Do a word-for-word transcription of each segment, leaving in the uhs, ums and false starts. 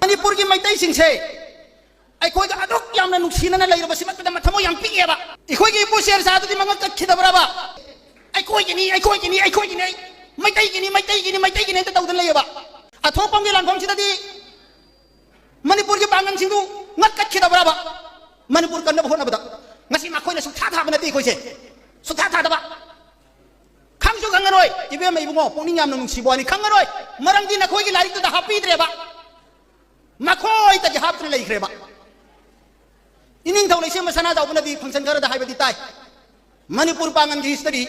ꯃꯅꯤꯄꯨꯔꯒꯤ ꯃꯩꯇꯩꯁꯤꯡꯁꯦ ꯑꯩꯈꯣꯏꯒ ꯑꯗꯨꯛ ꯌꯥꯝꯅ ꯅꯨꯡꯁꯤꯅꯅ ꯂꯩꯔꯕꯁꯤꯃꯛꯇꯗ ꯃꯊꯃꯣꯏ ꯌꯥꯝ ꯄꯤꯛꯑꯦꯕ꯫ ꯑꯩꯈꯣꯏꯒꯤ ꯏꯄꯨ ꯁꯦꯔ ꯁꯥꯍꯗꯨꯗꯤ ꯃꯉꯛ ꯀꯛꯈꯤꯗꯕ꯭ꯔꯕ? "ꯑꯩꯈꯣꯏꯒꯤꯅꯤ, ꯑꯩꯈꯣꯏꯒꯤꯅꯤ, ꯑꯩꯈꯣꯏꯒꯤꯅꯤ, ꯃꯩꯇꯩꯒꯤꯅꯤ, ꯃꯩꯇꯩꯒꯤꯅꯤ, ꯃꯩꯇꯩꯒꯤꯅꯤ" ꯍꯦꯛꯇ ꯇꯧꯗꯅ ꯂꯩꯌꯦꯕ꯫ ꯑꯊꯣꯛꯄꯝꯒꯤ ꯂꯥꯟꯐꯝꯁꯤꯗꯗꯤ ꯃꯅꯤꯄꯨꯔꯒꯤ ꯄꯥꯡꯒꯜꯁꯤꯡꯗꯨ ꯉꯛ ꯀꯠꯈꯤꯗꯕ꯭ꯔꯕ? ꯃꯅꯤꯄꯨꯔ ꯀꯟꯅꯕ ꯍꯣꯠꯅꯕꯗ ꯉꯁꯤ ꯃꯈꯣꯏꯅ ꯁꯨꯛꯊꯥ ꯊꯥꯕ ꯅꯠꯇꯦ ꯑꯩꯈꯣꯏꯁꯦ꯫ ꯁꯨꯛꯊꯥ ꯊꯥꯗꯕ꯫ ꯈꯪꯁꯨ ꯈꯪꯉꯔꯣꯏ꯫ ꯏꯕꯦꯝꯃ ꯏꯕꯨꯡꯉꯣ, ꯄꯨꯛꯅꯤꯡ ꯌꯥꯝꯅ ꯅꯨꯡꯁꯤꯕ ꯋꯥꯅꯤ, ꯈꯪꯉꯔꯣꯏ꯫ ꯃꯔꯝꯗꯤ ꯅꯈꯣꯏꯒꯤ ꯂꯥꯏꯔꯤꯛꯇꯨꯗ ꯍꯥꯞꯄꯤꯗ꯭ꯔꯦꯕ꯫ ꯃꯈꯣꯏꯗꯒꯤ ꯍꯥꯞꯇꯨꯅ ꯂꯩꯈ꯭ꯔꯦꯕ꯫ ꯏꯅꯤꯡꯊꯧ ꯂꯩꯁꯦꯝꯕ ꯁꯅꯥꯖꯥꯎꯕꯅꯗꯤ function ꯈꯔꯗ ꯍꯥꯏꯕꯗꯤ ꯇꯥꯏ, "ꯃꯅꯤꯄꯨꯔ ꯄꯥꯡꯒꯟꯒꯤ history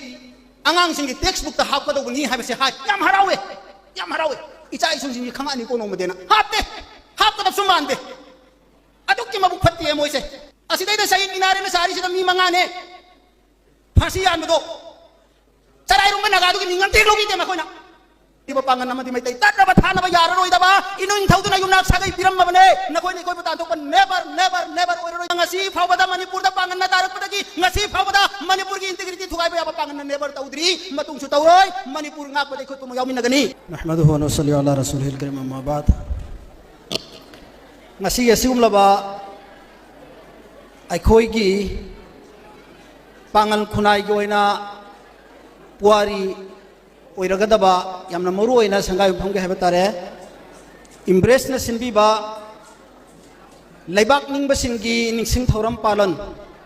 ꯑꯉꯥꯡꯁꯤꯡꯒꯤ textbookꯇ ꯍꯥꯞꯀꯗꯧꯕꯅꯤ" ꯍꯥꯏꯕꯁꯦ ꯍꯥꯏ꯫ ꯌꯥꯝ ꯍꯔꯥꯎꯋꯦ, ꯌꯥꯝ ꯍꯔꯥꯎꯋꯦ꯫ ꯏꯆꯥ ꯏꯁꯨꯁꯤꯡꯁꯤ ꯈꯪꯉꯛꯑꯅꯤꯀꯣ ꯅꯣꯡꯃꯗꯤꯅ꯫ ꯍꯥꯞꯇꯦ, ꯍꯥꯞꯀꯗꯕꯁꯨ ꯃꯥꯟꯗꯦ꯫ ꯑꯗꯨꯛꯀꯤ ꯃꯕꯨꯛ ꯐꯠꯇꯦ ꯃꯣꯏꯁꯦ꯫ ꯑꯁꯤꯗꯩꯗ ꯁꯍꯤꯗ ꯃꯤꯅꯥꯔꯦꯅ ꯁꯥꯔꯤꯁꯤꯗ ꯃꯤ ꯃꯉꯥꯅꯦ ꯐꯥꯁꯤ ꯌꯥꯟꯕꯗꯣ꯫ ꯆꯔꯥꯏꯔꯣꯝꯕ ꯅꯥꯒꯥꯗꯨꯒꯤ ꯃꯤꯡ ꯑꯝꯇ ꯍꯦꯛ ꯂꯧꯕꯤꯗꯦ ꯃꯈꯣꯏꯅ꯫ ꯄꯥꯡꯒꯟ ꯑꯃꯗꯤ ꯃꯩꯇꯩ ꯇꯠꯅꯕ ꯊꯥꯅꯕ ꯌꯥꯔꯔꯣꯏꯗꯕ ꯏꯅꯣꯏ ꯏꯟꯊꯧꯗꯨꯅ ꯌꯨꯝꯅꯥꯛ ꯁꯥꯒꯩ ꯄꯤꯔꯝꯃꯕꯅꯦ꯫ ꯅꯈꯣꯏꯅ ꯑꯩꯈꯣꯏꯕꯨ ꯇꯥꯟꯊꯣꯛꯄ never, never, never ꯑꯣꯏꯔꯔꯣꯏ꯫ ꯉꯁꯤ ꯐꯥꯎꯕꯗ ꯃꯅꯤꯄꯨꯔꯗ ꯄꯥꯡꯒꯟꯅ ꯇꯥꯔꯛꯄꯗꯒꯤ ꯉꯁꯤ ꯐꯥꯎꯕꯗ ꯃꯅꯤꯄꯨꯔꯒꯤ integrity ꯊꯨꯒꯥꯏꯕ ꯌꯥꯕ ꯄꯥꯡꯒꯟꯅ never ꯇꯧꯗ꯭ꯔꯤ, ꯃꯇꯨꯡꯁꯨ ꯇꯧꯔꯣꯏ꯫ ꯃꯅꯤꯄꯨꯔ ꯉꯥꯛꯄꯗ ꯑꯩꯈꯣꯏ ꯄꯨꯝꯅꯃꯛ ꯌꯥꯎꯃꯤꯟꯅꯒꯅꯤ꯫ نحمده ونصلي على رسوله الكريم، أما بعد. ꯉꯁꯤ ꯑꯁꯤꯒꯨꯝꯂꯕ ꯑꯩꯈꯣꯏꯒꯤ ꯄꯥꯉꯜ ꯈꯨꯟꯅꯥꯏꯒꯤ ꯑꯣꯏꯅ ꯄꯨꯋꯥꯔꯤ ꯑꯣꯏꯔꯒꯗꯕ ꯌꯥꯝꯅ ꯃꯔꯨ ꯑꯣꯏꯅ ꯁꯪꯒꯥꯏ ꯌꯨꯝꯐꯝꯒꯤ ꯍꯥꯏꯕ ꯇꯥꯔꯦ, ꯏꯝꯕ꯭ꯔꯦꯁꯅ ꯁꯤꯟꯕꯤꯕ ꯂꯩꯕꯥꯛ ꯅꯤꯡꯕꯁꯤꯡꯒꯤ ꯅꯤꯡꯁꯤꯡ ꯊꯧꯔꯝ ꯄꯥꯂꯟ,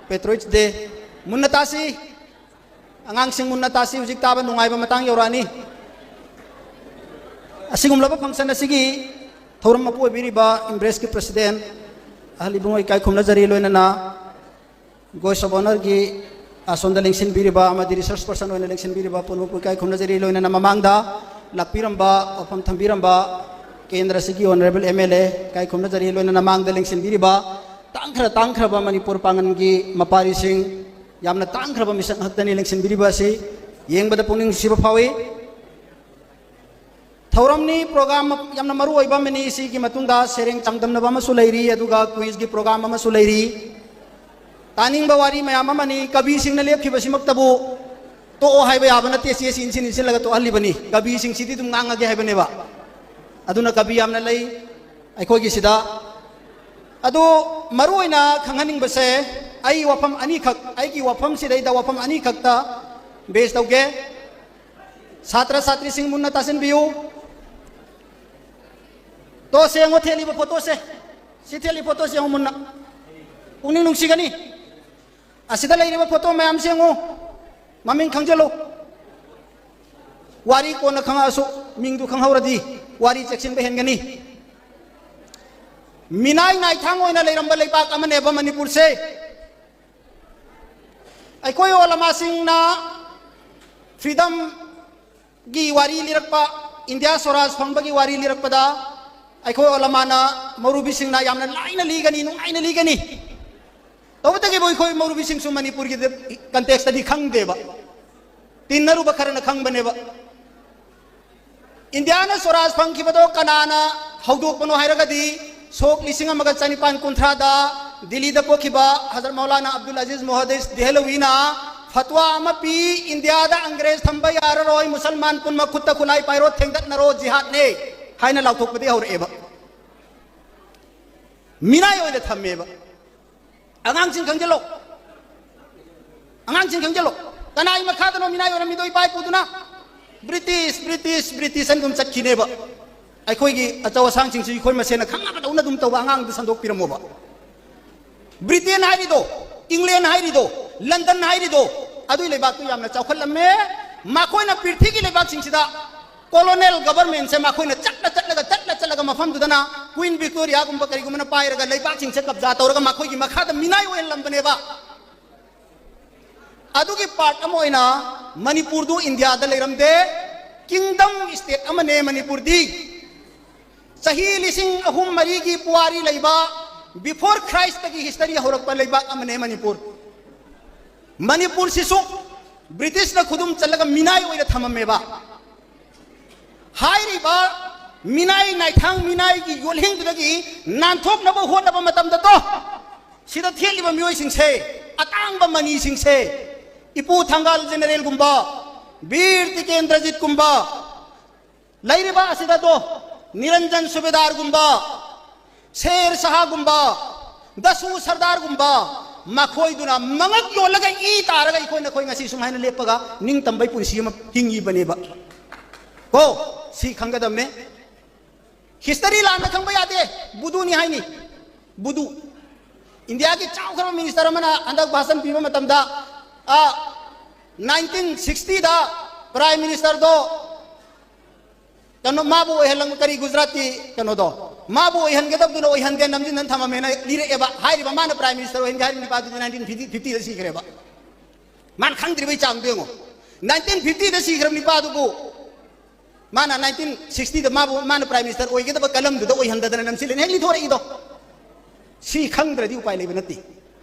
Patriots Day, ꯃꯨꯟꯅ ꯇꯥꯁꯤ꯫ ꯑꯉꯥꯡꯁꯤꯡ ꯃꯨꯟꯅ ꯇꯥꯁꯤ, ꯍꯧꯖꯤꯛ ꯇꯥꯕ ꯅꯨꯡꯉꯥꯏꯕ ꯃꯇꯥꯡ ꯌꯧꯔꯛꯑꯅꯤ꯫ ꯑꯁꯤꯒꯨꯝꯂꯕ function ꯑꯁꯤꯒꯤ ꯊꯧꯔꯝ ꯃꯄꯨ ꯑꯣꯏꯕꯤꯔꯤꯕ ꯏꯝꯕ꯭ꯔꯦꯁꯀꯤ president ꯑꯍꯜ ꯏꯕꯨꯡꯉꯣ ꯏꯀꯥꯏ ꯈꯨꯝꯅꯖꯔꯤ, ꯂꯣꯏꯅꯅ Guest of Honourꯒꯤ ꯑꯁꯣꯝꯗ ꯂꯦꯡꯁꯤꯟꯕꯤꯔꯤꯕ ꯑꯃꯗꯤ resource person ꯑꯣꯏꯅ ꯂꯦꯡꯁꯤꯟꯕꯤꯔꯤꯕ ꯄꯨꯝꯅꯃꯛꯄꯨ ꯏꯀꯥꯏ ꯈꯨꯝꯅꯖꯔꯤ, ꯂꯣꯏꯅꯅ ꯃꯃꯥꯡꯗ ꯂꯥꯛꯄꯤꯔꯝꯕ, ꯋꯥꯐꯝ ꯊꯝꯕꯤꯔꯝꯕ ꯀꯦꯟꯗ꯭ꯔ ꯑꯁꯤꯒꯤ honourable MLA ꯏꯀꯥꯏ ꯈꯨꯝꯅꯖꯔꯤ, ꯂꯣꯏꯅꯅ ꯃꯥꯡꯗ ꯂꯦꯡꯁꯤꯟꯕꯤꯔꯤꯕ ꯇꯥꯡꯈ꯭ꯔ ꯇꯥꯡꯈ꯭ꯔꯕ ꯃꯅꯤꯄꯨꯔ ꯄꯥꯡꯒꯟꯒꯤ ꯃꯄꯥꯔꯤꯁꯤꯡ, ꯌꯥꯝꯅ ꯇꯥꯡꯈ꯭ꯔꯕ ꯃꯤꯁꯛ ꯉꯥꯛꯇꯅꯤ ꯂꯦꯡꯁꯤꯟꯕꯤꯔꯤꯕ ꯑꯁꯤ꯫ ꯌꯦꯡꯕꯗ ꯄꯨꯛꯅꯤꯡ ꯅꯨꯡꯁꯤꯕ ꯐꯥꯎꯏ꯫ ꯊꯧꯔꯝꯅꯤ, program ꯌꯥꯝꯅ ꯃꯔꯨ ꯑꯣꯏꯕ ꯑꯃꯅꯤ꯫ ꯁꯤꯒꯤ ꯃꯇꯨꯡꯗ ꯁꯩꯔꯦꯡ ꯆꯥꯡꯗꯝꯅꯕ ꯑꯃꯁꯨ ꯂꯩꯔꯤ, ꯑꯗꯨꯒ quizꯒꯤ program ꯑꯃꯁꯨ ꯂꯩꯔꯤ꯫ ꯇꯥꯅꯤꯡꯕ ꯋꯥꯔꯤ ꯃꯌꯥꯝ ꯑꯃꯅꯤ꯫ ꯀꯕꯤꯁꯤꯡꯅ ꯂꯦꯞꯈꯤꯕꯁꯤꯃꯛꯇꯕꯨ ꯇꯣꯛꯑꯣ ꯍꯥꯏꯕ ꯌꯥꯕ ꯅꯠꯇꯦ, ꯆꯦꯁꯤ ꯏꯟꯁꯤꯟ ꯏꯟꯁꯤꯜꯂꯒ ꯇꯣꯛꯍꯜꯂꯤꯕꯅꯤ꯫ ꯀꯕꯤꯁꯤꯡꯁꯤꯗꯤ ꯑꯗꯨꯝ ꯉꯥꯡꯉꯒꯦ ꯍꯥꯏꯕꯅꯦꯕ꯫ ꯑꯗꯨꯅ ꯀꯕꯤ ꯌꯥꯝꯅ ꯂꯩ꯫ ꯑꯩꯈꯣꯏꯒꯤꯁꯤꯗ꯫ ꯑꯗꯨ ꯃꯔꯨ ꯑꯣꯏꯅ ꯈꯪꯍꯟꯅꯤꯡꯕꯁꯦ, ꯑꯩ ꯋꯥꯐꯝ ꯑꯅꯤꯈꯛ, ꯑꯩꯒꯤ ꯋꯥꯐꯝꯁꯤꯗꯩꯗ ꯋꯥꯐꯝ ꯑꯅꯤꯈꯛꯇ ꯕꯦꯁ ꯇꯧꯒꯦ꯫ ꯁꯥꯇ꯭ꯔ ꯁꯥꯇ꯭ꯔꯤꯁꯤꯡ ꯃꯨꯟꯅ ꯇꯥꯁꯤꯟꯕꯤꯌꯨ꯫ ꯇꯣꯁꯦ ꯌꯦꯡꯉꯣ, ꯊꯦꯠꯂꯤꯕ ꯐꯣꯇꯣꯁꯦ꯫ ꯁꯤ ꯊꯦꯠꯂꯤ ꯐꯣꯇꯣꯁꯦ ꯌꯦꯡꯉꯣ ꯃꯨꯟꯅ꯫ ꯄꯨꯛꯅꯤꯡ ꯅꯨꯡꯁꯤꯒꯅꯤ꯫ ꯑꯁꯤꯗ ꯂꯩꯔꯤꯕ ꯐꯣꯇꯣ ꯃꯌꯥꯝꯁꯦ ꯌꯦꯡꯉꯨ, ꯃꯃꯤꯡ ꯈꯪꯖꯤꯜꯂꯨ꯫ ꯋꯥꯔꯤ ꯀꯣꯟꯅ ꯈꯪꯉꯛꯑꯁꯨ, ꯃꯤꯡꯗꯨ ꯈꯪꯍꯧꯔꯗꯤ ꯋꯥꯔꯤ ꯆꯦꯛꯁꯤꯟꯕ ꯍꯦꯟꯒꯅꯤ꯫ ꯃꯤꯅꯥꯏ ꯅꯥꯏꯊꯥꯡ ꯑꯣꯏꯅ ꯂꯩꯔꯝꯕ ꯂꯩꯕꯥꯛ ꯑꯃꯅꯦꯕ ꯃꯅꯤꯄꯨꯔꯁꯦ꯫ ꯑꯩꯈꯣꯏ ꯑꯣꯂꯃꯥꯁꯤꯡꯅ ꯐ꯭ꯔꯤꯗꯝꯒꯤ ꯋꯥꯔꯤ ꯂꯤꯔꯛꯄ, ꯏꯟꯗꯤꯌꯥ ꯁ꯭ꯋꯔꯥꯖ ꯐꯪꯕꯒꯤ ꯋꯥꯔꯤ ꯂꯤꯔꯛꯄꯗ, ꯑꯩꯈꯣꯏ ꯑꯣꯂꯃꯥꯅ ꯃꯧꯔꯨꯕꯤꯁꯤꯡꯅ ꯌꯥꯝꯅ ꯂꯥꯏꯅ ꯂꯤꯒꯅꯤ, ꯅꯨꯡꯉꯥꯏꯅ ꯂꯤꯒꯅꯤ꯫ ꯇꯧꯕꯇꯒꯤꯕꯨ ꯑꯩꯈꯣꯏ ꯃꯧꯔꯨꯕꯤꯁꯤꯡꯁꯨ ꯃꯅꯤꯄꯨꯔꯒꯤ ꯀꯟꯇꯦꯛꯁꯇꯗꯤ ꯈꯪꯗꯦꯕ, ꯇꯤꯟꯅꯔꯨꯕ ꯈꯔꯅ ꯈꯪꯕꯅꯦꯕ꯫ ꯏꯟꯗꯤꯌꯥꯅ ꯁ꯭ꯋꯔꯥꯖ ꯐꯪꯈꯤꯕꯗꯣ ꯀꯅꯥꯅ ꯍꯧꯗꯣꯛꯄꯅꯣ ꯍꯥꯏꯔꯒꯗꯤ, ꯁꯣꯛ ꯂꯤꯁꯤꯡ ꯑꯃꯒ ꯆꯅꯤꯄꯥꯟ ꯀꯨꯟꯊ꯭ꯔꯥꯗ ꯗꯤꯜꯂꯤꯗ ꯄꯣꯛꯈꯤꯕ ꯍꯖꯔꯠ ꯃꯧꯂꯥꯅꯥ ꯑꯕꯗꯨꯜ ꯑꯖꯤꯖ ꯃꯣꯍꯗꯤꯁ ꯗꯦꯍꯂꯋꯤꯅ ꯐꯠꯋꯥ ꯑꯃ ꯄꯤ, "ꯏꯟꯗꯤꯌꯥꯗ ꯑꯪꯒ꯭ꯔꯦꯖ ꯊꯝꯕ ꯌꯥꯔꯔꯣꯏ, ꯃꯨꯁꯜꯃꯥꯟ ꯄꯨꯝꯅꯃꯛ ꯈꯨꯠꯇ ꯈꯨꯠꯂꯥꯏ ꯄꯥꯏꯔꯣ, ꯊꯦꯡꯗꯠꯅꯔꯣ, ꯖꯤꯍꯥꯗꯅꯦ" ꯍꯥꯏꯅ ꯂꯥꯎꯊꯣꯛꯄꯗꯒꯤ ꯍꯧꯔꯛꯑꯦꯕ꯫ ꯃꯤꯅꯥꯏ ꯑꯣꯏꯅ ꯊꯝꯃꯦꯕ꯫ ꯑꯉꯥꯡꯁꯤꯡ ꯈꯪꯖꯤꯜꯂꯣ, ꯑꯉꯥꯡꯁꯤꯡ ꯈꯪꯖꯤꯜꯂꯣ꯫ ꯀꯅꯥꯒꯤ ꯃꯈꯥꯗꯅꯣ ꯃꯤꯅꯥꯏ ꯑꯣꯏꯔꯝꯃꯤꯗꯣ? ꯏꯄꯥ ꯏꯄꯨꯗꯨꯅ꯫ ꯕ꯭ꯔꯤꯇꯤꯁ, ꯕ꯭ꯔꯤꯇꯤꯁ, ꯕ꯭ꯔꯤꯇꯤꯁ ꯍꯥꯏꯅ ꯑꯗꯨꯝ ꯆꯠꯈꯤꯅꯦꯕ꯫ ꯑꯩꯈꯣꯏꯒꯤ ꯑꯆꯧ ꯑꯁꯥꯡꯁꯤꯡꯁꯤ ꯑꯩꯈꯣꯏ ꯃꯁꯦꯟꯅ ꯈꯪꯅꯕꯗꯧꯅ ꯑꯗꯨꯝ ꯇꯧꯕ, ꯑꯉꯥꯡꯗ ꯁꯟꯗꯣꯛꯄꯤꯔꯝꯃꯣꯕ꯫ ꯕ꯭ꯔꯤꯇꯦꯟ ꯍꯥꯏꯔꯤꯗꯣ, ꯏꯪꯂꯦꯟ ꯍꯥꯏꯔꯤꯗꯣ, ꯂꯟꯗꯟ ꯍꯥꯏꯔꯤꯗꯣ, ꯑꯗꯨꯏ ꯂꯩꯕꯥꯛꯇꯨ ꯌꯥꯝꯅ ꯆꯥꯎꯈꯠꯂꯝꯃꯦ꯫ ꯃꯈꯣꯏꯅ ꯄ꯭ꯔꯤꯊꯤꯕꯤꯒꯤ ꯂꯩꯕꯥꯛꯁꯤꯡꯁꯤꯗ ꯀꯣꯂꯣꯅꯦꯜ ꯒꯕꯔꯃꯦꯟꯁꯦ ꯃꯈꯣꯏꯅ ꯆꯠꯂ ꯆꯠꯂꯒ, ꯆꯠꯂ ꯆꯠꯂꯒ ꯃꯐꯝꯗꯨꯗꯅ ꯀ꯭ꯋꯤꯟ ꯚꯤꯛꯇꯣꯔꯤꯌꯥꯒꯨꯝꯕ ꯀꯔꯤꯒꯨꯝꯕꯅ ꯄꯥꯏꯔꯒ ꯂꯩꯕꯥꯛꯁꯤꯡꯁꯦ ꯀꯕꯖꯥ ꯇꯧꯔꯒ ꯃꯈꯣꯏꯒꯤ ꯃꯈꯥꯗ ꯃꯤꯅꯥꯏ ꯑꯣꯏꯍꯜꯂꯝꯕꯅꯦꯕ꯫ ꯑꯗꯨꯒꯤ ꯄꯥꯔꯠ ꯑꯃ ꯑꯣꯏꯅ ꯃꯅꯤꯄꯨꯔꯗꯨ ꯏꯟꯗꯤꯌꯥꯗ ꯂꯩꯔꯝꯗꯦ, ꯀꯤꯡꯗꯝ ꯁ꯭ꯇꯦꯠ ꯑꯃꯅꯦ ꯃꯅꯤꯄꯨꯔꯗꯤ꯫ ꯆꯍꯤ ꯂꯤꯁꯤꯡ ꯑꯍꯨꯝ ꯃꯔꯤꯒꯤ ꯄꯨꯋꯥꯔꯤ ꯂꯩꯕ, ꯕꯤꯐꯣꯔ ꯈ꯭ꯔꯥꯏꯁꯇꯒꯤ ꯍꯤꯁꯇꯔꯤ ꯍꯧꯔꯛꯄ ꯂꯩꯕꯥꯛ ꯑꯃꯅꯦ ꯃꯅꯤꯄꯨꯔ꯫ ꯃꯅꯤꯄꯨꯔꯁꯤꯁꯨ ꯕ꯭ꯔꯤꯇꯤꯁꯅ ꯈꯨꯗꯨꯝ ꯆꯜꯂꯒ ꯃꯤꯅꯥꯏ ꯑꯣꯏꯅ ꯊꯝꯃꯝꯃꯦꯕ꯫ ꯍꯥꯏꯔꯤꯕ ꯃꯤꯅꯥꯏ ꯅꯥꯏꯊꯥꯡ ꯃꯤꯅꯥꯏꯒꯤ ꯌꯣꯠꯂꯦꯡꯗꯨꯗꯒꯤ ꯅꯥꯟꯊꯣꯛꯅꯕ ꯍꯣꯠꯅꯕ ꯃꯇꯝꯗ ꯇꯣ, ꯁꯤꯗ ꯊꯦꯠꯂꯤꯕ ꯃꯤꯑꯣꯏꯁꯤꯡꯁꯦ ꯑꯇꯥꯡꯕ ꯃꯅꯤꯁꯤꯡꯁꯦ, ꯏꯄꯨ ꯊꯪꯒꯥꯜ ꯖꯦꯅꯦꯔꯦꯜꯒꯨꯝꯕ, ꯕꯤꯔ ꯇꯤꯀꯦꯟꯗ꯭ꯔꯖꯤꯠꯀꯨꯝꯕ, ꯂꯩꯔꯤꯕ ꯑꯁꯤꯗ ꯇꯣ, ꯅꯤꯔꯟꯖꯟ ꯁꯨꯕꯦꯗꯥꯔꯒꯨꯝꯕ, ꯁꯦꯔ ꯁꯍꯥꯒꯨꯝꯕ, ꯗꯁꯨ ꯁꯔꯗꯥꯔꯒꯨꯝꯕ, ꯃꯈꯣꯏꯗꯨꯅ ꯃꯉꯛ ꯌꯣꯜꯂꯒ ꯏ ꯇꯥꯔꯒ ꯑꯩꯈꯣꯏ ꯅꯈꯣꯏ ꯉꯁꯤ ꯁꯨꯃꯥꯏꯅ ꯂꯦꯞꯄꯒ ꯅꯤꯡꯇꯝꯕꯩ ꯄꯨꯟꯁꯤ ꯑꯃ ꯍꯤꯡꯉꯤꯕꯅꯦꯕ꯫ ꯀꯣ, ꯁꯤ ꯈꯪꯒꯗꯕꯅꯦ꯫ ꯍꯤꯁꯇꯔꯤ ꯂꯥꯟꯅ ꯈꯪꯕ ꯌꯥꯗꯦ꯫ ꯕꯨꯗꯨꯅꯤ ꯍꯥꯏꯅꯤ꯫ ꯕꯨꯗꯨ꯫ ꯏꯟꯗꯤꯌꯥꯒꯤ ꯆꯥꯎꯈ꯭ꯔꯕ ꯃꯤꯅꯤꯁꯇꯔ ꯑꯃꯅ ꯍꯟꯗꯛ ꯚꯥꯁꯟ ꯄꯤꯕ ꯃꯇꯝꯗ, ꯑ, ꯅꯥꯏꯟꯇꯤꯟ ꯁꯤꯛꯁꯇꯤꯗ ꯄ꯭ꯔꯥꯏꯝ ꯃꯤꯅꯤꯁꯇꯔꯗꯣ ꯀꯩꯅꯣ, ꯃꯥꯕꯨ ꯑꯣꯏꯍꯜꯂꯝ-, ꯀꯔꯤ, ꯒꯨꯖꯔꯥꯠꯀꯤ ꯀꯩꯅꯣꯗꯣ, ꯃꯥꯕꯨ ꯑꯣꯏꯍꯟꯒꯗꯕꯗꯨꯅ ꯑꯣꯏꯍꯟꯗꯦ, ꯅꯝꯁꯤꯟꯗꯅ ꯊꯝꯃꯝꯃꯦꯅ ꯂꯤꯔꯛꯑꯦꯕ꯫ ꯍꯥꯏꯔꯤꯕ ꯃꯥꯅ ꯄ꯭ꯔꯥꯏꯝ ꯃꯤꯅꯤꯁꯇꯔ ꯑꯣꯏꯍꯟꯒꯦ ꯍꯥꯏꯔꯤꯕ ꯅꯤꯄꯥꯗꯨꯗꯤ ꯅꯥꯏꯟꯇꯤꯟ ꯐꯤꯐꯇꯤꯗ ꯁꯤꯈ꯭ꯔꯦꯕ꯫ ꯃꯥꯅ ꯈꯪꯗ꯭ꯔꯤꯕꯩ ꯆꯥꯡꯗꯣ ꯌꯦꯡꯉꯣ꯫ ꯅꯥꯏꯟꯇꯤꯟ ꯐꯤꯐꯇꯤꯗ ꯁꯤꯈ꯭ꯔꯕ ꯅꯤꯄꯥꯗꯨꯕꯨ ꯃꯥꯅ ꯅꯥꯏꯟꯇꯤꯟ ꯁꯤꯛꯁꯇꯤꯗ ꯃꯥꯕꯨ, ꯃꯥꯅ ꯄ꯭ꯔꯥꯏꯝ ꯃꯤꯅꯤꯁꯇꯔ ꯑꯣꯏꯒꯗꯕ ꯀꯂꯝꯗꯨꯗ ꯑꯣꯏꯍꯟꯗꯗꯅ ꯅꯝꯁꯤꯜꯂꯦꯅ ꯍꯦꯛ ꯂꯤꯊꯣꯔꯛꯏꯗꯣ꯫ ꯁꯤ ꯈꯪꯗ꯭ꯔꯗꯤ ꯎꯄꯥꯏ ꯂꯩꯕ ꯅꯠꯇꯦ꯫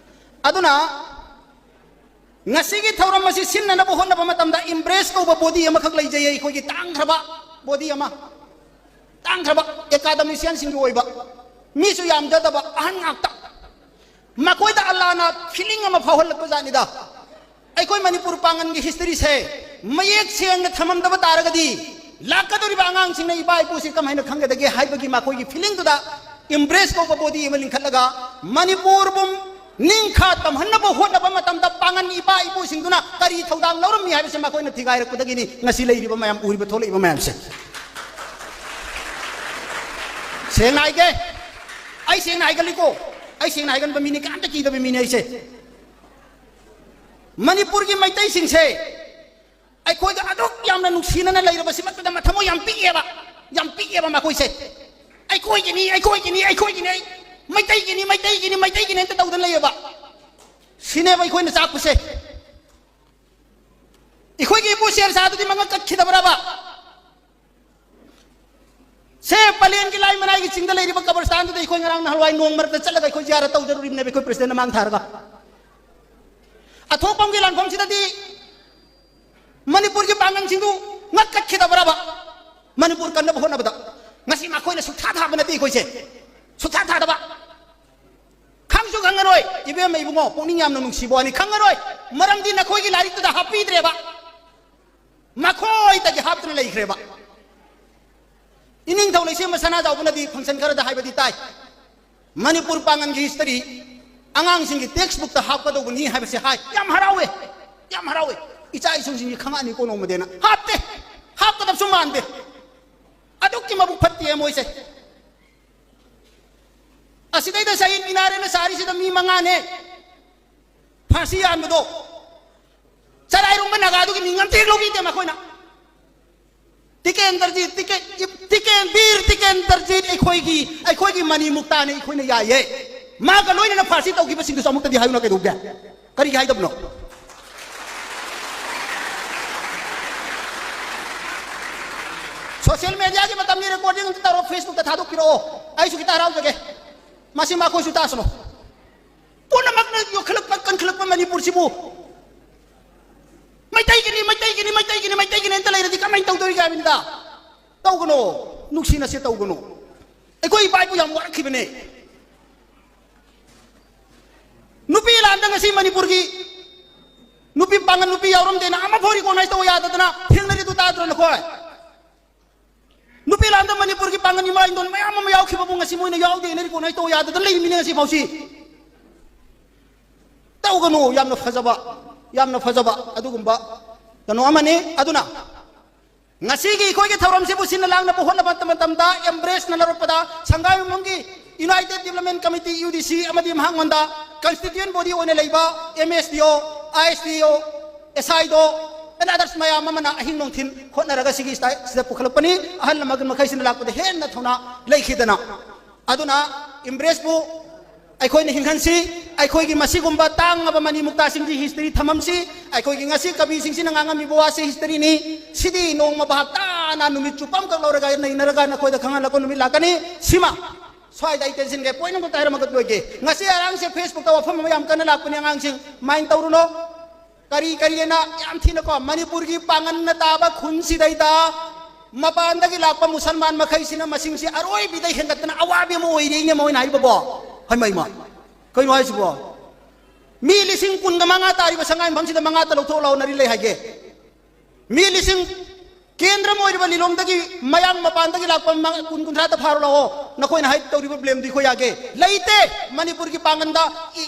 ꯑꯗꯨꯅ ꯉꯁꯤꯒꯤ ꯊꯧꯔꯝ ꯑꯁꯤ ꯁꯤꯟꯅꯅꯕ ꯍꯣꯠꯅꯕ ꯃꯇꯝꯗ ꯏꯝꯕ꯭ꯔꯦꯁ ꯀꯧꯕ ꯕꯣꯗꯤ ꯑꯃꯈꯛ ꯂꯩꯖꯩ, ꯑꯩꯈꯣꯏꯒꯤ ꯇꯥꯡꯈ꯭ꯔꯕ ꯕꯣꯗꯤ ꯑꯃ, ꯇꯥꯡꯈ꯭ꯔꯕ ꯑꯦꯀꯥꯗꯃꯤꯁꯤꯌꯥꯟꯁꯤꯡꯒꯤ ꯑꯣꯏꯕ꯫ ꯃꯤꯁꯨ ꯌꯥꯝꯖꯗꯕ, ꯑꯍꯟ ꯉꯥꯛꯇ꯫ ꯃꯈꯣꯏꯗ ꯑꯜꯂꯥꯅ ꯐꯤꯂꯤꯡ ꯑꯃ ꯐꯥꯎꯍꯜꯂꯛꯄ ꯖꯥꯠꯅꯤꯗ꯫ ꯑꯩꯈꯣꯏ ꯃꯅꯤꯄꯨꯔ ꯄꯥꯡꯒꯟꯒꯤ ꯍꯤꯁꯇꯔꯤꯁꯦ ꯃꯌꯦꯛ ꯁꯦꯡꯅ ꯊꯝꯃꯝꯗꯕ ꯇꯥꯔꯒꯗꯤ ꯂꯥꯛꯀꯗꯧꯔꯤꯕ ꯑꯉꯥꯡꯁꯤꯡꯅ ꯏꯄꯥ ꯏꯄꯨꯁꯤ ꯀꯃꯥꯏꯅ ꯈꯪꯒꯗꯒꯦ ꯍꯥꯏꯕꯒꯤ ꯃꯈꯣꯏꯒꯤ ꯐꯤꯂꯤꯡꯗꯨꯗ ꯏꯝꯕ꯭ꯔꯦꯁ ꯀꯧꯕ ꯕꯣꯗꯤ ꯑꯃ ꯂꯤꯡꯈꯠꯂꯒ ꯃꯅꯤꯄꯨꯔꯕꯨ ꯅꯤꯡꯈꯥ ꯇꯝꯍꯟꯅꯕ ꯍꯣꯠꯅꯕ ꯃꯇꯝꯗ ꯄꯥꯡꯒꯟ ꯏꯄꯥ ꯏꯄꯨꯁꯤꯡꯗꯨꯅ ꯀꯔꯤ ꯊꯧꯗꯥꯡ ꯂꯧꯔꯝꯃꯤ ꯍꯥꯏꯕꯁꯤ ꯃꯈꯣꯏꯅ ꯊꯤꯒꯥꯏꯔꯛꯄꯗꯒꯤꯅꯤ ꯉꯁꯤ ꯂꯩꯔꯤꯕ ꯃꯌꯥꯝ, ꯎꯔꯤꯕ ꯊꯣꯛꯂꯛꯏꯕ ꯃꯌꯥꯝꯁꯦ꯫ ꯁꯦꯡꯅ ꯍꯥꯏꯒꯦ, ꯑꯩ ꯁꯦꯡꯅ ꯍꯥꯏꯒꯜꯂꯤꯀꯣ, ꯑꯩ ꯁꯦꯡꯅ ꯍꯥꯏꯒꯟꯕ ꯃꯤꯅꯤ, ꯀꯅꯥꯝꯇ ꯀꯤꯗꯕ ꯃꯤꯅꯤ ꯑꯩꯁꯦ꯫ ꯃꯅꯤꯄꯨꯔꯒꯤ ꯃꯩꯇꯩꯁꯤꯡꯁꯦ ꯑꯩꯈꯣꯏꯒ ꯑꯗꯨꯛ ꯌꯥꯝꯅ ꯅꯨꯡꯁꯤꯅꯅ ꯂꯩꯔꯕꯁꯤꯃꯛꯇꯗ ꯃꯊꯃꯣꯏ ꯌꯥꯝ ꯄꯤꯛꯑꯦꯕ, ꯌꯥꯝ ꯄꯤꯛꯑꯦꯕ ꯃꯈꯣꯏꯁꯦ꯫ "ꯑꯩꯈꯣꯏꯒꯤꯅꯤ, ꯑꯩꯈꯣꯏꯒꯤꯅꯤ, ꯑꯩꯈꯣꯏꯒꯤꯅꯤ, ꯑꯩ ꯃꯩꯇꯩꯒꯤꯅꯤ, ꯃꯩꯇꯩꯒꯤꯅꯤ, ꯃꯩꯇꯩꯒꯤꯅꯤ" ꯍꯦꯛꯇ ꯇꯧꯗꯅ ꯂꯩꯌꯦꯕ꯫ ꯁꯤꯅꯦꯕ ꯑꯩꯈꯣꯏꯅ ꯆꯥꯛꯄꯁꯦ꯫ ꯑꯩꯈꯣꯏꯒꯤ ꯏꯄꯨ ꯁꯦꯔ ꯁꯥꯗꯨꯗꯤ ꯃꯉꯛ ꯀꯛꯈꯤꯗꯕ꯭ꯔꯕ? ꯁꯦ, ꯄꯂꯦꯟꯒꯤ ꯂꯥꯏ ꯃꯅꯥꯏꯒꯤ ꯆꯤꯡꯗ ꯂꯩꯔꯤꯕ ꯀꯕꯔꯁꯇꯥꯟꯗꯨꯗ ꯑꯩꯈꯣꯏ ꯉꯔꯥꯡ ꯅꯍꯥꯟꯋꯥꯏ ꯅꯣꯡ ꯃꯔꯛꯇ ꯆꯠꯂꯒ ꯑꯩꯈꯣꯏ ꯖꯤꯌꯥꯔꯠ ꯇꯧꯖꯔꯨꯔꯤꯕꯅꯦꯕ, ꯑꯩꯈꯣꯏ ꯄ꯭ꯔꯦꯁꯤꯗꯦꯟ ꯃꯥꯡ ꯊꯥꯔꯒ꯫ ꯑꯊꯣꯛꯄꯝꯒꯤ ꯂꯥꯟꯐꯝꯁꯤꯗꯗꯤ ꯃꯅꯤꯄꯨꯔꯒꯤ ꯄꯥꯡꯒꯜꯁꯤꯡꯗꯨ ꯉꯛ ꯀꯠꯈꯤꯗꯕ꯭ꯔꯕ? ꯃꯅꯤꯄꯨꯔ ꯀꯟꯅꯕ ꯍꯣꯠꯅꯕꯗ ꯉꯁꯤ ꯃꯈꯣꯏꯅ ꯁꯨꯛꯊꯥ ꯊꯥꯕ ꯅꯠꯇꯦ ꯑꯩꯈꯣꯏꯁꯦ, ꯁꯨꯛꯊꯥ ꯊꯥꯗꯕ꯫ ꯈꯪꯁꯨ ꯈꯪꯉꯔꯣꯏ꯫ ꯏꯕꯦꯝꯃ ꯏꯕꯨꯡꯉꯣ, ꯄꯨꯛꯅꯤꯡ ꯌꯥꯝꯅ ꯅꯨꯡꯁꯤꯕ ꯋꯥꯅꯤ, ꯈꯪꯉꯔꯣꯏ꯫ ꯃꯔꯝꯗꯤ ꯅꯈꯣꯏꯒꯤ ꯂꯥꯏꯔꯤꯛꯇꯨꯗ ꯍꯥꯞꯄꯤꯗ꯭ꯔꯦꯕ, ꯃꯈꯣꯏꯗꯒꯤ ꯍꯥꯞꯇꯨꯅ ꯂꯩꯈ꯭ꯔꯦꯕ꯫ ꯏꯅꯤꯡꯊꯧ ꯂꯩꯁꯦꯝꯕ ꯁꯅꯥꯖꯥꯎꯕꯅꯗꯤ ꯐꯪꯁꯟ ꯈꯔꯗ ꯍꯥꯏꯕꯗꯤ ꯇꯥꯏ, ꯃꯅꯤꯄꯨꯔ ꯄꯥꯡꯒꯜꯒꯤ ꯍꯤꯁꯇꯔꯤ ꯑꯉꯥꯡꯁꯤꯡꯒꯤ ꯇꯦꯛꯁ ꯕꯨꯛꯇ ꯍꯥꯞꯀꯗꯧꯕꯅꯤ ꯍꯥꯏꯕꯁꯦ ꯍꯥꯏ꯫ ꯌꯥꯝ ꯍꯔꯥꯎꯋꯦ, ꯌꯥꯝ ꯍꯔꯥꯎꯋꯦ꯫ ꯏꯆꯥ ꯏꯁꯨꯁꯤꯡꯁꯤ ꯈꯪꯉꯛꯑꯅꯤꯀꯣ ꯅꯣꯡꯃꯗꯤꯅ꯫ ꯍꯥꯞꯇꯦ, ꯍꯥꯞꯀꯗꯕꯁꯨ ꯃꯥꯟꯗꯦ꯫ ꯑꯗꯨꯛꯀꯤ ꯃꯕꯨꯛ ꯐꯠꯇꯦ ꯃꯣꯏꯁꯦ꯫ ꯑꯁꯤꯗꯩꯗ ꯁꯍꯤꯗ ꯃꯤꯅꯥꯔꯦꯅ ꯁꯥꯔꯤꯁꯤꯗ ꯃꯤ ꯃꯉꯥꯅꯦ ꯐꯥꯁꯤ ꯌꯥꯟꯕꯗꯣ꯫ ꯆꯔꯥꯏꯔꯣꯡꯕ ꯅꯥꯒꯥꯗꯨꯒꯤ ꯃꯤꯡ ꯑꯝꯇ ꯍꯦꯛ ꯂꯧꯕꯤꯗꯦ ꯃꯈꯣꯏꯅ꯫ ꯇꯤꯀꯦꯟꯗ꯭ꯔꯖꯤꯠ, ꯇꯤꯀꯦꯟ, ꯇꯤꯀꯦꯟ, ꯕꯤꯔ ꯇꯤꯀꯦꯟꯗ꯭ꯔꯖꯤꯠ ꯑꯩꯈꯣꯏꯒꯤ, ꯑꯩꯈꯣꯏꯒꯤ ꯃꯅꯤ ꯃꯨꯛꯇꯥꯅꯦ, ꯑꯩꯈꯣꯏꯅ ꯌꯥꯏꯌꯦ꯫ ꯃꯥꯒ ꯂꯣꯏꯅꯅ ꯐꯥꯁꯤ ꯇꯧꯈꯤꯕꯁꯤꯡꯗꯨꯁꯨ ꯑꯃꯨꯛꯇꯗꯤ ꯍꯥꯏꯌꯨꯅ ꯀꯩꯗꯧꯒꯦ? ꯀꯔꯤꯒꯤ ꯍꯥꯏꯗꯕꯅꯣ? ꯁꯣꯁꯤꯌꯦꯜ ꯃꯦꯗꯤꯌꯥꯒꯤ ꯃꯇꯝꯅꯤ, ꯔꯦꯀꯣꯔꯗꯤꯡ ꯑꯝꯇ ꯇꯧꯔꯣ, ꯐꯦꯁꯕꯨꯛꯇ ꯊꯥꯗꯣꯛꯄꯤꯔꯛꯑꯣ꯫ ꯑꯩꯁꯨ ꯈꯤꯇ ꯍꯔꯥꯎꯖꯒꯦ꯫ ꯃꯁꯤ ꯃꯈꯣꯏꯁꯨ ꯇꯥꯁꯅꯨ꯫ ꯄꯨꯝꯅꯃꯛꯅ ꯌꯣꯛꯈꯠꯂꯛꯄ, ꯀꯟꯈꯠꯂꯛꯄ ꯃꯅꯤꯄꯨꯔꯁꯤꯕꯨ ꯃꯩꯇꯩꯒꯤꯅꯤ, ꯃꯩꯇꯩꯒꯤꯅꯤ, ꯃꯩꯇꯩꯒꯤꯅꯤ, ꯃꯩꯇꯩꯒꯤꯅꯤ ꯑꯝꯇ ꯂꯩꯔꯗꯤ ꯀꯃꯥꯏꯅ ꯇꯧꯗꯧꯔꯤꯒꯦ ꯍꯥꯏꯕꯅꯤꯗ? ꯇꯧꯒꯅꯣ, ꯅꯨꯡꯁꯤꯅꯁꯦ, ꯇꯧꯒꯅꯣ꯫ ꯑꯩꯈꯣꯏ ꯏꯄꯥ ꯏꯄꯨ ꯌꯥꯝ ꯋꯥꯔꯛꯈꯤꯕꯅꯦ꯫ ꯅꯨꯄꯤ ꯂꯥꯟꯗ ꯉꯁꯤ ꯃꯅꯤꯄꯨꯔꯒꯤ ꯅꯨꯄꯤ ꯄꯥꯡꯒꯜ ꯅꯨꯄꯤ ꯌꯥꯎꯔꯝꯗꯦꯅ ꯑꯃꯐꯥꯎ ꯔꯤꯀꯣꯛꯅꯥꯏꯁ ꯇꯧꯕ ꯌꯥꯗꯗꯅ ꯊꯦꯡꯅꯔꯤꯗꯨ ꯇꯥꯗ꯭ꯔꯣ ꯅꯈꯣꯏ? ꯅꯨꯄꯤ ꯂꯥꯟꯗ ꯃꯅꯤꯄꯨꯔꯒꯤ ꯄꯥꯡꯒꯜ ꯏꯃꯥ ꯏꯟꯗꯣꯟ ꯃꯌꯥꯝ ꯑꯃ ꯌꯥꯎꯈꯤꯕꯕꯨ ꯉꯁꯤ ꯃꯣꯏꯅ ꯌꯥꯎꯗꯦꯅ ꯔꯤꯀꯣꯛꯅꯥꯏꯁ ꯇꯧꯕ ꯌꯥꯗꯗꯅ ꯂꯩꯔꯤꯃꯤꯅꯦ ꯉꯁꯤ ꯐꯥꯎꯁꯤ꯫ ꯇꯧꯒꯅꯨ, ꯌꯥꯝꯅ ꯐꯖꯕ, ꯌꯥꯝꯅ ꯐꯖꯕ ꯑꯗꯨꯒꯨꯝꯕ ꯀꯩꯅꯣ ꯑꯃꯅꯤ꯫ ꯑꯗꯨꯅ ꯉꯁꯤꯒꯤ ꯑꯩꯈꯣꯏꯒꯤ ꯊꯧꯔꯝꯁꯤꯕꯨ ꯁꯤꯟꯅ ꯂꯥꯡꯅꯕ ꯍꯣꯠꯅꯕ ꯃꯇꯝꯗ ꯑꯦꯝꯕ꯭ꯔꯦꯁꯅ ꯂꯧꯔꯛꯄꯗ ꯁꯪꯒꯥꯏꯌꯨꯝꯐꯝꯒꯤ United Development Committee, U D C, ꯑꯃꯗꯤ ꯃꯍꯥꯛꯉꯣꯟꯗ constituent body ꯑꯣꯏꯅ ꯂꯩꯕ M S D O, I S D O, S I D O, and others ꯃꯌꯥꯝ ꯑꯃꯅ ꯑꯍꯤꯡ ꯅꯨꯡꯊꯤꯜ ꯍꯣꯠꯅꯔꯒ ꯁꯤꯒꯤ ꯁꯤꯗ ꯁꯤꯗ ꯄꯨꯈꯠꯂꯛꯄꯅꯤ꯫ ꯑꯍꯜ ꯂꯃꯟ ꯃꯈꯩꯁꯤꯅ ꯂꯥꯛꯄꯗ ꯍꯦꯟꯅ ꯊꯧꯅꯥ ꯂꯩꯈꯤꯗꯅ꯫ ꯑꯗꯨꯅ ꯏꯝꯕ꯭ꯔꯦꯁꯄꯨ ꯑꯩꯈꯣꯏꯅ ꯍꯤꯡꯍꯟꯁꯤ, ꯑꯩꯈꯣꯏꯒꯤ ꯃꯁꯤꯒꯨꯝꯕ ꯇꯥꯡꯉꯕ ꯃꯅꯤ ꯃꯨꯛꯇꯥꯁꯤꯡꯒꯤ ꯍꯤꯁꯇꯔꯤ ꯊꯝꯃꯝꯁꯤ꯫ ꯑꯩꯈꯣꯏꯒꯤ ꯉꯁꯤ ꯀꯕꯤꯁꯤꯡꯁꯤꯅ ꯉꯥꯡꯉꯝꯃꯤꯕ ꯋꯥꯁꯤ ꯍꯤꯁꯇꯔꯤꯅꯤ꯫ ꯁꯤꯗꯤ ꯅꯣꯡꯃ ꯚꯥꯞ ꯇꯥꯅ ꯅꯨꯃꯤꯠ ꯆꯨꯞꯄ ꯑꯃꯈꯛ ꯂꯧꯔꯒ ꯅꯩꯅꯔꯒ ꯅꯈꯣꯏꯗ ꯈꯪꯍꯜꯂꯛꯄ ꯅꯨꯃꯤꯠ ꯂꯥꯛꯀꯅꯤ꯫ ꯁꯤꯃ ꯁ꯭ꯋꯥꯏꯗ ꯑꯩ ꯇꯦꯟꯁꯤꯟꯒꯦ, ꯄꯣꯏꯟ ꯑꯃꯈꯛꯇ ꯍꯥꯏꯔꯝꯃꯒ ꯂꯣꯏꯒꯦ꯫ ꯉꯁꯤ ꯑꯔꯥꯡꯁꯦ ꯐꯦꯁꯕꯨꯛꯇ ꯋꯥꯐꯝ ꯑꯃ ꯌꯥꯝ ꯀꯟꯅ ꯂꯥꯛꯄꯅꯤ ꯑꯉꯥꯡꯁꯤꯡ, ꯃꯥꯏꯟ ꯇꯧꯔꯨꯅꯣ꯫ ꯀꯔꯤ ꯀꯔꯤꯑꯅ ꯌꯥꯝ ꯊꯤꯅꯀꯣ, ꯃꯅꯤꯄꯨꯔꯒꯤ ꯄꯥꯡꯒꯜꯅ ꯇꯥꯕ ꯈꯨꯟꯁꯤꯗꯩꯗ ꯃꯄꯥꯟꯗꯒꯤ ꯂꯥꯛꯄ ꯃꯨꯁꯜꯃꯥꯟ ꯃꯈꯩꯁꯤꯅ ꯃꯁꯤꯡꯁꯤ ꯑꯔꯣꯏꯕꯤꯗ ꯍꯦꯟꯒꯠꯇꯅ ꯑꯋꯥꯕꯤ ꯑꯃ ꯑꯣꯏꯔꯤꯅꯦ ꯃꯣꯏꯅ ꯍꯥꯏꯔꯤꯕꯀꯣ꯫ ꯍꯩꯃ ꯍꯩꯃ, ꯀꯩꯅꯣ ꯍꯥꯏꯁꯤꯕꯣ? ꯃꯤ ꯂꯤꯁꯤꯡ ꯀꯨꯟꯒ ꯃꯉꯥ ꯇꯥꯔꯤꯕ ꯁꯉꯥꯏ ꯃꯐꯝꯁꯤꯗ ꯃꯉꯥꯇ ꯂꯧꯊꯣꯛ ꯂꯥꯎꯅꯔꯤ ꯂꯩ ꯍꯥꯏꯒꯦ꯫ ꯃꯤ ꯂꯤꯁꯤꯡ, ꯀꯦꯟꯗ꯭ꯔ ꯑꯃ ꯑꯣꯏꯔꯤꯕ ꯂꯤꯂꯣꯡꯗꯒꯤ ꯃꯌꯥꯡ ꯃꯄꯥꯟꯗꯒꯤ ꯂꯥꯛꯄ ꯃ-, ꯀꯨꯟ ꯀꯨꯟꯊ꯭ꯔꯥꯇ ꯐꯥꯔꯨ ꯂꯥꯛꯑꯣ꯫ ꯅꯈꯣꯏꯅ ꯍꯥꯏ ꯇꯧꯔꯤꯕ ꯕ꯭ꯂꯦꯝꯗꯤ ꯑꯩꯈꯣꯏ ꯌꯥꯒꯦ? ꯂꯩꯇꯦ꯫ ꯃꯅꯤꯄꯨꯔꯒꯤ ꯄꯥꯡꯒꯟꯗ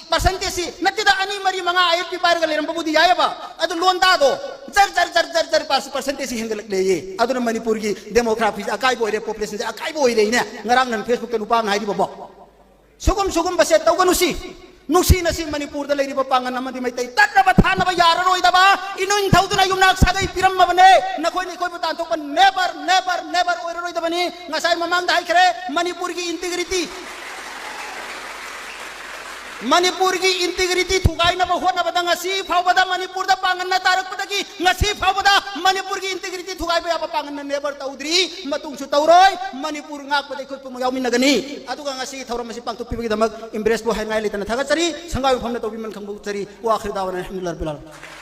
ꯄꯥꯔꯁꯦꯟꯇꯦꯖꯁꯤ ꯅꯠꯇꯦꯗ, ꯑꯅꯤ, ꯃꯔꯤ, ꯃꯉꯥ ꯑꯥꯏ ꯑꯦꯜ ꯄꯤ ꯄꯥꯏꯔꯒ ꯂꯩꯔꯝꯕꯕꯨꯗꯤ ꯌꯥꯏꯑꯕ, ꯑꯗꯨ ꯂꯣꯟꯗꯥꯗꯣ ꯖꯔ ꯖꯔ ꯖꯔ ꯖꯔ ꯖꯔ ꯄꯥꯔꯁꯦꯟꯇꯦꯖꯁꯤ ꯍꯦꯟꯒꯠꯂꯛꯂꯦꯌꯦ꯫ ꯑꯗꯨꯅ ꯃꯅꯤꯄꯨꯔꯒꯤ ꯗꯦꯃꯣꯒ꯭ꯔꯥꯐꯤꯁꯦ ꯑꯀꯥꯏꯕ ꯑꯣꯏꯔꯦ, ꯄꯣꯄꯨꯂꯦꯁꯟꯁꯦ ꯑꯀꯥꯏꯕ ꯑꯣꯏꯔꯦꯅꯦ꯫ ꯉꯔꯥꯡ ꯅꯪ ꯐꯦꯁꯕꯨꯛꯇ ꯅꯨꯄꯥ ꯑꯃꯅ ꯍꯥꯏꯔꯤꯕꯕꯣ꯫ ꯁꯤꯒꯨꯝ ꯁꯤꯒꯨꯝꯕꯁꯦ ꯇꯧꯒꯅꯨꯁꯤ꯫ ꯅꯨꯡꯁꯤꯅꯁꯤ ꯃꯅꯤꯄꯨꯔꯗ ꯂꯩꯔꯤꯕ ꯄꯥꯡꯒꯜ ꯑꯃꯗꯤ ꯃꯩꯇꯩ ꯇꯠꯅꯕ ꯊꯥꯅꯕ ꯌꯥꯔꯔꯣꯏꯗꯕ ꯏꯅꯨꯡ ꯊꯧꯗꯨꯅ ꯌꯨꯝꯅꯥꯛ ꯁꯥꯒꯩ ꯄꯤꯔꯝꯃꯕꯅꯦ꯫ ꯅꯈꯣꯏꯅ ꯑꯩꯈꯣꯏꯕꯨ ꯇꯥꯟꯊꯣꯛꯄ never, never, never ꯑꯣꯏꯔꯔꯣꯏꯗꯕꯅꯤ꯫ ꯉꯁꯥꯏ ꯃꯃꯥꯡꯗ ꯍꯥꯏꯈ꯭ꯔꯦ, ꯃꯅꯤꯄꯨꯔꯒꯤ integrity, ꯃꯅꯤꯄꯨꯔꯒꯤ integrity ꯊꯨꯒꯥꯏꯅꯕ ꯍꯣꯠꯅꯕꯗ ꯉꯁꯤ ꯐꯥꯎꯕꯗ ꯃꯅꯤꯄꯨꯔꯗ ꯄꯥꯡꯒꯜꯅ ꯇꯥꯔꯛꯄꯗꯒꯤ ꯉꯁꯤ ꯐꯥꯎꯕꯗ ꯃꯅꯤꯄꯨꯔꯒꯤ integrity ꯊꯨꯒꯥꯏꯕ ꯌꯥꯕ ꯄꯥꯡꯒꯜꯅ never ꯇꯧꯗ꯭ꯔꯤ, ꯃꯇꯨꯡꯁꯨ ꯇꯧꯔꯣꯏ꯫ ꯃꯅꯤꯄꯨꯔ ꯉꯥꯛꯄꯗ ꯑꯩꯈꯣꯏ ꯄꯨꯝꯅꯃꯛ ꯌꯥꯎꯃꯤꯟꯅꯒꯅꯤ꯫ ꯑꯗꯨꯒ ꯉꯁꯤꯒꯤ ꯊꯧꯔꯝ ꯑꯁꯤ ꯄꯥꯡꯊꯣꯛꯄꯤꯕꯒꯤꯗꯃꯛ ꯏꯝꯕ꯭ꯔꯦꯁꯄꯨ ꯍꯥꯏꯅꯤꯡꯉꯥꯏ ꯂꯩꯇꯅ ꯊꯥꯒꯠꯆꯔꯤ꯫ ꯁꯪꯒꯥꯏ ꯃꯐꯝꯅ ꯇꯧꯕꯤꯃꯜ ꯈꯪꯕ ꯎꯠꯆꯔꯤ꯫ ꯋꯥꯈ꯭ꯔ ꯗꯥꯕꯅ ꯑꯜꯍꯝꯗꯨꯂꯤꯜꯂꯥꯍ ꯔꯕꯤꯜ ꯑꯥꯂꯃꯤꯟ꯫